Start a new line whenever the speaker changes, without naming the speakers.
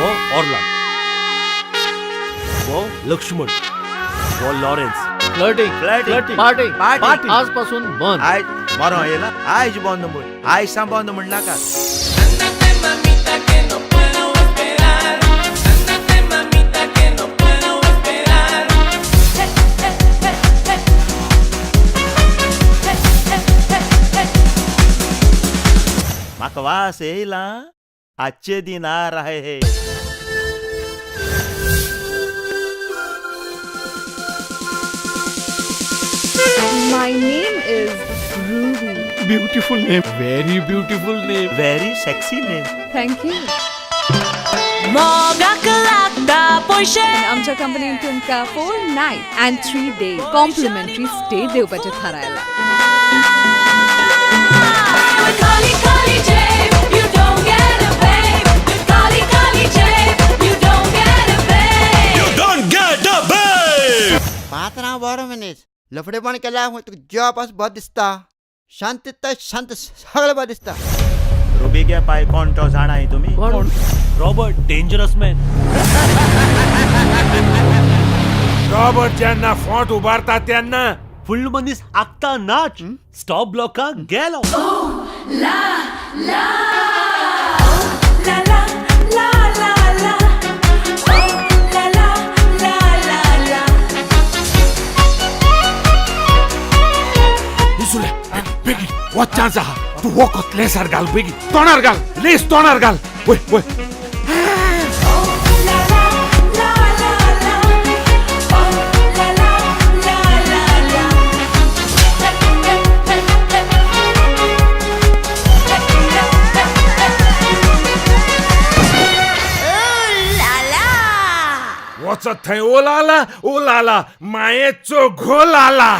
हो ऑर्लान, हो लक्ष्मण, हो Lawrence.
Flirting.
Flirting.
Party.
Party.
आजपासून बंद.
आयज बरो येयला, आयज बंद म्हूण, आयज सा बंद म्हण नाका.
Ándate mamita que no puedo esperar. Ándate mamita que no puedo esperar.
म्हाका वास येयला, आजचे दिन आ रहे हे.
My name is Ruby.
Beautiful name, very beautiful name.
Very sexy name.
Thank you.
मोगाक लागता पयशे.
आमच्या कंपनीन तुमकां 4 night and 3 day complimentary stay दिवपाचें थारायलां.
With Kali Kali Jabe, you don't get a babe. With Kali Kali Jabe, you don't get a babe.
You don't get a babe!
पात्रांव बरो मनीस, लफडेपण केल्यार तुका जिवा पास बरो दिसता, शांत तर शांत, सगळें बरें दिसता.
रुबी गे पाय कोण तो जाणाय तुमी?
कोण?
Robert, dangerous man.
रॉबर्ट जेन्ना फोंट उबारता तेन्ना
फुडलो मनीस आगता नाच, स्टॉप ब्लॉकाक गेलो.
La la la la la la la, oh la la la la la.
इसुले बेगीन हो चान्स आहा. तूं वखद लेसार घाल, बेगीन तोंडार घाल, लेस तोंडार घाल. वय वय.
Oh la la la la la, oh la la la la la. Oh la la.
वचत थंय, ओ लाला, ओ लाला, मायेचो घोल आला.